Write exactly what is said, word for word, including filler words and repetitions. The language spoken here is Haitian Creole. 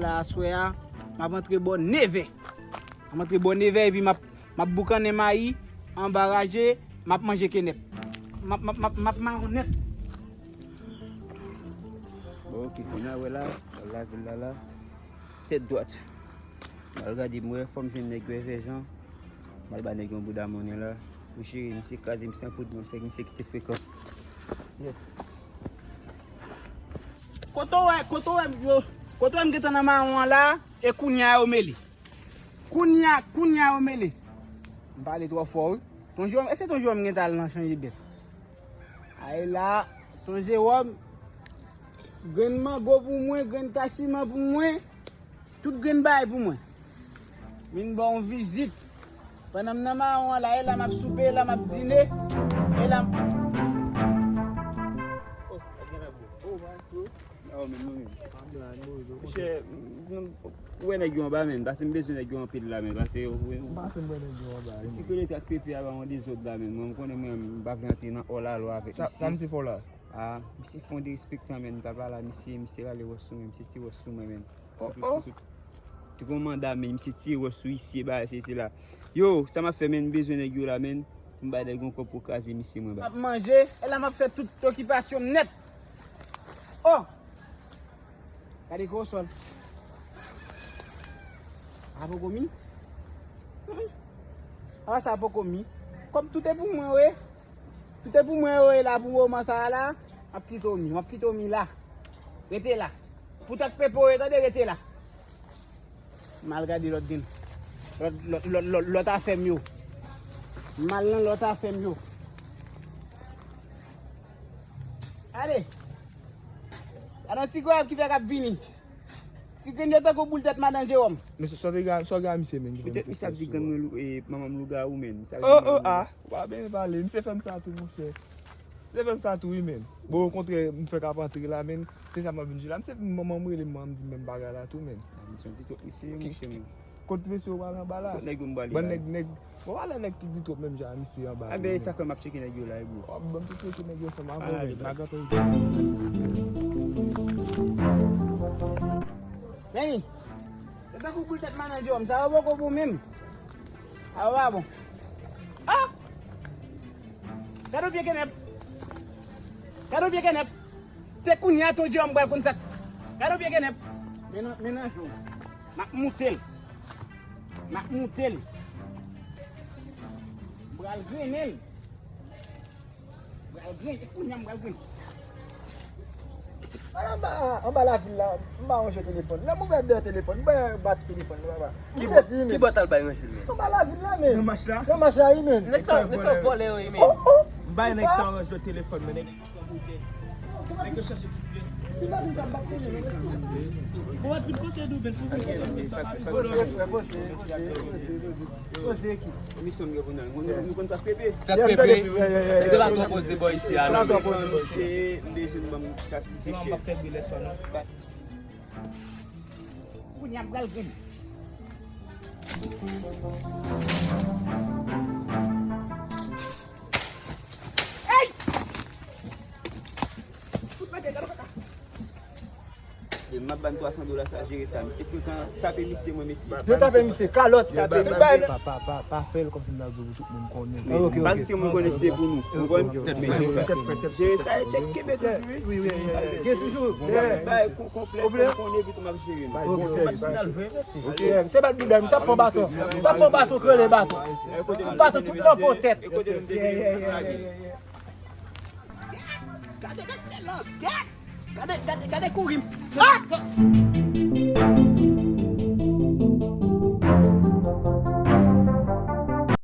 La aswè a, m ap antre bò nevè. M ap antre bò nevè epi m ap, m ap boukannen mayi, anba raje, m ap manje kenèp. M ap, m ap, m ap, m ap mawon nèt. Bon, ok, kounye a, wè la, lavil la la, tèt dwat. M al gade, m wè, fò m jwenn nèg yo, Èvè Jan. M al ba nèg yon bouda monnen la. Wi cheri, misye kraze, misye an poud, mwen fèk misye kite frekan. Yeah. Kote w wè, kote w wè m yo, kote w wè m gentan nan mawon an la, e kounye a yo mele. Kounye a, kounye a yo mele. M pale twò fò, wi. Ton Jewòm, èske Ton Jewòm gentan al nan chanje bèt? Ay la, Ton Jewòm, grenn mango pou mwen, grenn kachiman pou mwen. Tout grenn bagay pou mwen. Vin ba w vizit. Pandan m nan mawon an la, e la m ap soupe, e la m ap dine, e la m... Oh, pa gen labo. Oh, maestro. Oh, men nou menm. Monchè, m, m, ou wè nèg yo anba, men, pase m bezwen nèg yo anpil la, men, pase yo, m pase m wè nèg yo anba, wi, men. Sikolete ak Pepe a ba yon dezòd la, men, mwen, m konnen mwen, m pa vle antre nan hors la loi avèk misye. Sa, sa misye fè w la? Ah, misye fè yon derespektan, men, m t al pale a misye, misye rale wòch sou mwen, misye tire wòch sou mwen, men. Oh, oh. Te gon manda, men misye tire wòch sou isye, bagay, se, se la. Yo, sa m ap fè, men, m bezwen nèg yo la, men. M bay nèg yon kòb pou kraze misye, mwen, bay. M ap manje, e la m ap fè tout okipasyon m nèt. Oh! Gade gwo sòl. A poko mi? Apa sa poko mi? Kòm tout e pou mwen, wi. Tout e pou mwen, wi, la pou moman sa a la. M ap kite w mi, m ap kite w mi la. Rete la. Pou tèt pepe w ye, tande, rete la. M al gade lòt grenn. Lòt, lòt, lòt, lòt, lòt afè m yo. M al nan lòt afè m yo. Ale. Gade yon ti grenn ki fèk ap vini. Ti grenn yo tankou boul tèt madan Jewòm. Men sa w te gen, sa w gen a misye, men, ki fè misye fè sou ou a? Petèt misye ap di grann mwen lou-, e, manman m lougawou, men. Misye ap di grann mwen lougawou. Oh, oh, ah. Ou pa byen pale. Misye fè m sa tou, monchè. Misye fè m sa tou, wi, men. Bon, okontrè, m fèk ap antre la, men. Se sa m ap vin jwe la. Misye, manman m rele m, manman m di m menm bagay la tou, men. Ah, misye di twòp, misye, monchè, men. Kot mesye yo pral anba la? Kot nèg yo m pale la? Bann nèg, nèg, bon, pa lè nèg ki di twòp menm jan a misye anba. A, ben, sa fè m ap tcheke nèg yo la, wi, bro. Oh, ban m tou tcheke nèg yo ansanm avè w, men. Maga tann. Meni, se tankou boul tèt madan Jewòm, sa yo poko bon menm. Sa yo pa bon. Ah! Gade yon pye kenèp. Gade yon pye kenèp. Se kounye a Ton Jewòm pral konn sa k... Gade yon pye kenèp. Men nan, men nan jou. M ap moute l. M ap moute l. M pral grennen l. M pral grennen, kounye a m pral grennen. Anba, anba lavil la, m ba yon jwe telefòn. Lè m ouvè dèyè telefòn, m ba bat telefòn nan, papa. Ki bò, ki bò t al bay Ranjil, men? Anba lavil la, men. Nan mach la? Nan mach la, wi, men. Nèg sa, nèg sa vòlè yo ye, men. Oh, oh. M bay nèg sa yon jwe telefòn, men. Nèg yo chache tout pyès. Ti matin sa m pa konnen, men. Bon, w ap vin kote nou, men, si w vin kote nou, sa pa vin vòlè. Poze, frè, poze, poze, poze, poze, poze, ekip. Emisyon m gen pou n al. Nou, nou konn trak pepe. Trak pepe. Se pa twò poze bò isi a, non. Se pa twò poze bò isi. M bezwen ban m chas pou se chèf. Fè brilè sò, non. Kounye a m pral grenn. Ey! Fout mete, gade kaka. M ap ban twa san dola sa, jere sa. Misye frekan, tape misye, mwen, mesye. Yo tape misye, kalòt. Yo tape misye. Pa, pa, pa, pa fè l kòmsi m ta di w pou tout moun konnen. Ah, ok, ok. M pa kite moun konnen se pou nou. Ou konprann? Tèt frèt, tèt frèt, tèt frèt. Jere sa, e tchèk kenbe toujou, wi. Wi, wi, wi. Gen toujou. Bay konplè, konplè, konplè, konplè, konplè, epi tou m ap jere nou. Ok, sèvis, mesye. Ok, se bat bidon, sa pran baton. Sa pran baton, krele baton. Tout baton, tout nan po tèt. Yeah, yeah, yeah, yeah, yeah. Gade mesye langèt. Gade, gade, gade kouri. Ah!